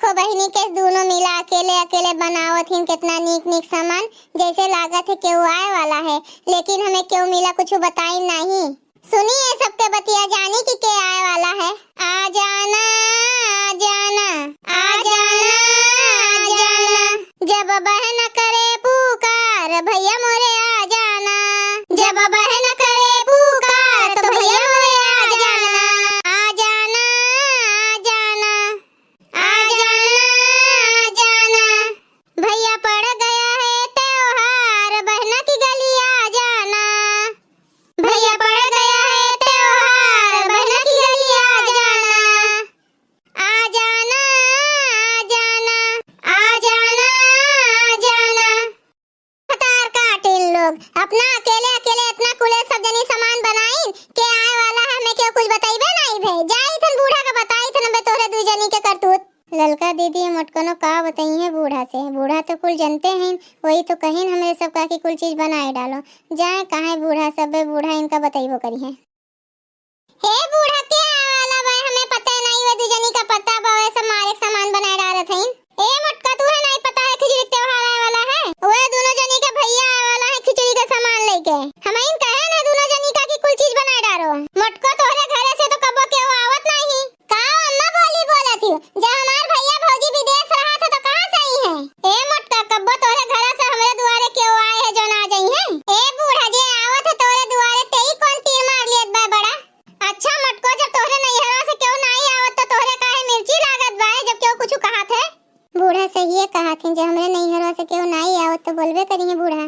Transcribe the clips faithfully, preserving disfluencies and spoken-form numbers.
तो बहिनी के दोनों मिला अकेले अकेले बनावत हिन केतना नीक नीक सामान, जैसे लागत है केहू आए वाला है, लेकिन हमें केहू मिला कुछ बताई नहीं। सुनिए सबके बतिया जानी कि के आए वाला है। आ जाना, आ जाना, आ जाना, आ जाना। जब बहन करे पुकार, भैया मोरे आ जाना। जब बहन करे पुकार, तो भैया मोरे आ जाना। आ जाना, आ जाना, आ जाना, आ जाना। भैया पड़ गया है त्योहार, बहना की गली आ जाना। भैया पड़ गया है त्योहार, बहना की गली आ जाना। आ जाना, आ जाना, आ जाना, आ जाना। भतार काटिन लोग, अपना अकेले अकेले इतना कुले सब जनी सामान बनाइन, के आए वाला है, हमें केहू कुछ बताइबे नहीं भे। जाई थन बूढ़ा का बताई थन बे तोहरे दुई जनी के करतूत। ललका दीदी, मोटकनो का बताई है बूढ़ा से, बूढ़ा तो कुल जनते हैं, वही तो कहिन हमरे सबका कि कुल चीज बनाए डालो। जाए कहाँ बूढ़ा सब बे, बूढ़ा इनका बताइबो करी है। हे बूढ़ा, के आए वाला बा, हमें पता नहीं, वे दू जनी का पता बा, वे सब मारे के सामान बनाए डालत हईन। ए मोटका, तू है नहीं पता है खिचड़ी के त्योहार आए वाला है, वे दोनों जनी का भैया आए वाला है खिचड़ी का सामान लेके। हम इन कहे ना दोनों जनी का कि कुल चीज बनाए डालो। मोटको, तोहरे घरे से तो कबो केहू आवत नहीं। का अम्मा बोली बोलत ही? जब हमार भैया भौजी विदेश रहत है तो कहाँ से आई है? ए मोटका, कब्बो तोहरे घरा से हमरे दुआरे केहू आए है जो ना जाई है? ए बूढ़ा, जे आवत है तोहरे दुआरे तेई कौन तीर मार लियत बा बड़ा? अच्छा मोटको, जब तोहरे नैहरवा से केहू नाई आवत तो तोहरे काहे मिर्ची लागत बा जब केहू कुछ कहत है? बूढ़ा सहिए कहत है, जब हमरे नैहरवा से केहू नाई आवत तो बोलबे करी है बूढ़ा।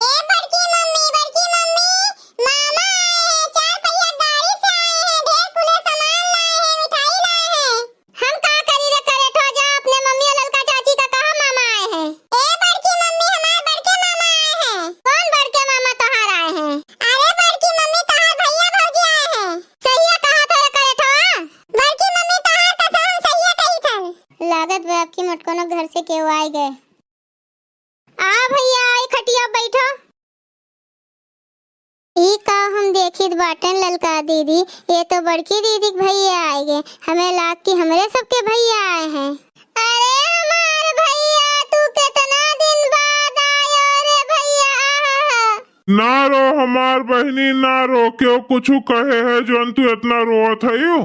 ए बड़की मम्मी, बड़की मम्मी, मामा आए हैं, चार पहिया गाड़ी से आए हैं, ढेर कुले सामान लाए हैं, मिठाई लाए हैं। हम का करी रे करेठो, जा अपने मम्मी और ललका चाची का कहा मामा आए हैं। ए बड़की मम्मी, हमार बड़के मामा आए हैं। कौन बड़के मामा तोहार आए हैं? अरे बड़की मम्मी, तोहार भैया भौजी आए हैं। सहिया कहा था रे करेठो? बड़की मम्मी, तोहार कसम, हम सहिया कही थन। लागत बा आपकी मोटकनो घर से केहू आए गए। आ भैया, आई खटिया बैठो। ई का हम देखित बाटेन ललका दीदी, ये तो बड़की दीदी के भैया आए गे। हमें लाग कि हमरे सबके भैया आए हैं। अरे हमार भैया, तू कितना दिन बाद आयो रे भैया। ना रो हमार बहिनी, ना रो, केहू कुछ कहे है जौन तू इतना रोवत हयू?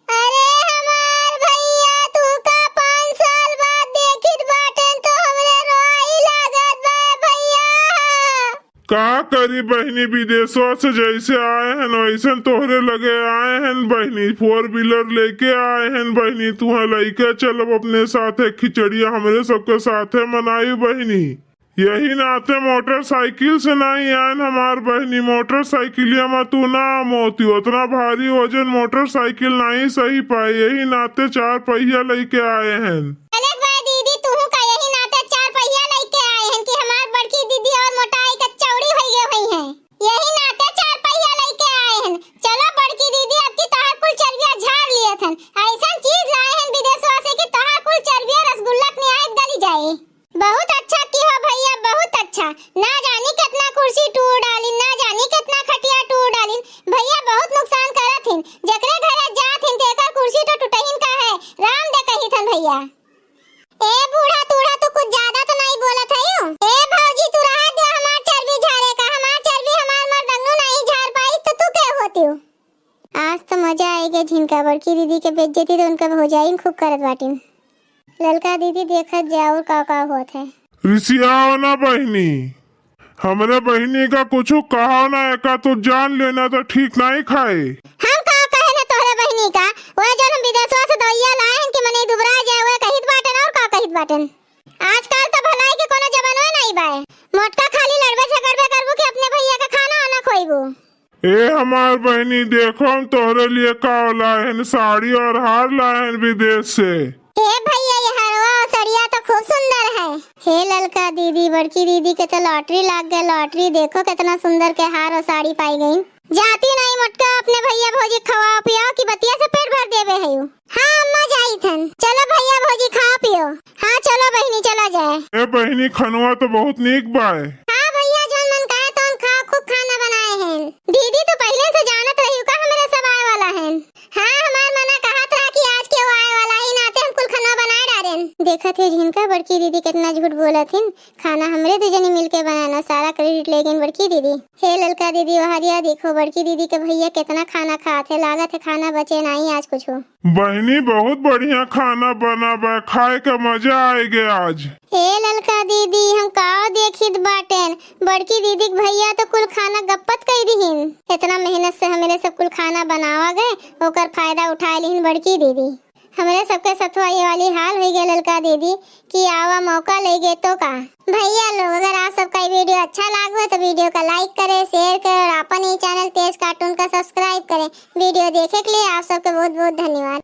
अरे हमार भैया, तू का पाँच साल बाद देखित बाटेन तो हमरे रोई लागत बा भैया। का करी बहिनी, विदेशवा से जैसे आए हन वैसन तोहरे लगे आए हन बहिनी, four wheeler लेके आए हन बहिनी, तुहा लइके चलब अपने साथे, खिचड़िया हमरे सबके साथे मनाई बहिनी। यही नाते मोटरसाइकिल से नाहीं आयन हमार बहिनी, मोटरसाइकिलिया मा तू ना मोती, उतना भारी वजन मोटरसाइकिल नाहीं सही पाए, यही नाते चार पहिया लइके आए हन। चले गए दीदी, तू का यही नाते चार पहिया लइके आए हन कि हमार बड़की दीदी और मोटाई का चौड़ी होइ गए हुई हैं, यही नाते चार पहिया लइके आए हन। चलो बड़की दीदी, अब की तोहार कुल चर्बिया झाड़ लिए थन, ऐसन चीज लाए हन विदेशवा से कि तोहार कुल चर्बिया रसगुल्ला के नियायत गली जाए। बहुत अच्छा किहो भैया, बहुत अच्छा। ना जानी कितना कुर्सी टूर डालिन, ना जानी कितना खटिया टूर डालिन। भैया बहुत नुकसान करत हिन, जेकरे घरे जात हिन तेकर कुर्सी तो टूटहिन का है, राम दे कही थन भैया। ए बूढ़ा तूढ़ा, तू कुछ ज्यादा तो नहीं बोलत है यू? ए भौजी, तू रहा दो हमार चर्बी झारे का, हमार चर्बी हमार मर्दंगनू नहीं झार पाई तो तू के होती हो? आज तो मजा आएगा झिनका, बड़की दीदी के बेइज्जती तो उनका भौजाई खूब करत बाटिन। ललका दीदी देखत जा और का का होत है। रिसियाओ ना बहिनी, हमरे बहिनी का कुछ कहा ना, एका तू जान लेना तो ठीक नहीं खाए। हम का कहे ना तोहरे बहिनी का, वह जौन हम विदेशवा से दवाइया लाए हैं कि मने दुबरा जाए, वह कहित बाटन और का कहित बाटन। आजकल तो भलाई के कोनो जमानवे नहीं बाए। मोटका खाली लड़बे झगड़बे करबू कि अपने भैया का खाना आना खोइबू। ए हमार बहिनी, देखो हम तोहरे लिए का लाए हन, साड़ी और हार लाए हन विदेश से। हे भैया, ये हरवा और सड़िया तो खूब सुंदर है। हे ललका दीदी, बड़की दीदी के तो लॉटरी लाग गए, लॉटरी। देखो कितना सुंदर के हार और साड़ी पाई गई। जाती नहीं मोटका, अपने भैया भौजी खवा पियाओ कि बतिया से पेट भर देवे है यू। हाँ अम्मा, जाई थन। चलो भैया भौजी खा पियो। हाँ चलो बहिनी, चला जाए। ए बहिनी, खनवा तो बहुत नीक बाए। हाँ भैया, जौन मन कहे तौन खा, खूब खाना बनाए हैं। दीदी, तू पहिले से जानत रही का हमरे सब आए वाला हैं? हाँ, हमार मना कहत रहा कि आज केहू आए वाला है, ई नाते हम कुल खनवा देखत है जिनका बड़की दीदी कितना झूठ बोलत हिन, खाना हमरे दू जनी मिलके बनाना, सारा credit ले गईन बड़की दीदी। हे ललका दीदी, वहाँ दिया देखो, बड़की दीदी के भैया कितना खाना खात है, लागत है खाना बचे नाही आज कुछ। बहिनी, बहुत बढ़िया खाना बना बा, खाए का मजा आए गे आज। हे ललका दीदी, हम का देखित बाटेन, बड़की दीदी के भैया तो कुल खाना गप्पत कई दिहिन। इतना मेहनत से हमरे सब कुल खाना बनावा गए, ओकर फायदा उठा लिहिन बड़की दीदी। हमरे सबके सथवा ये वाली हाल हुई गए ललका दीदी कि आवा मौका ले गए तो का। भैया लोग, अगर आप सबका ये video अच्छा लाग हो तो video का like करें, share करें और अपन ये channel तेज cartoon का subscribe करें। Video देखे के लिए आप सबके बहुत बहुत धन्यवाद।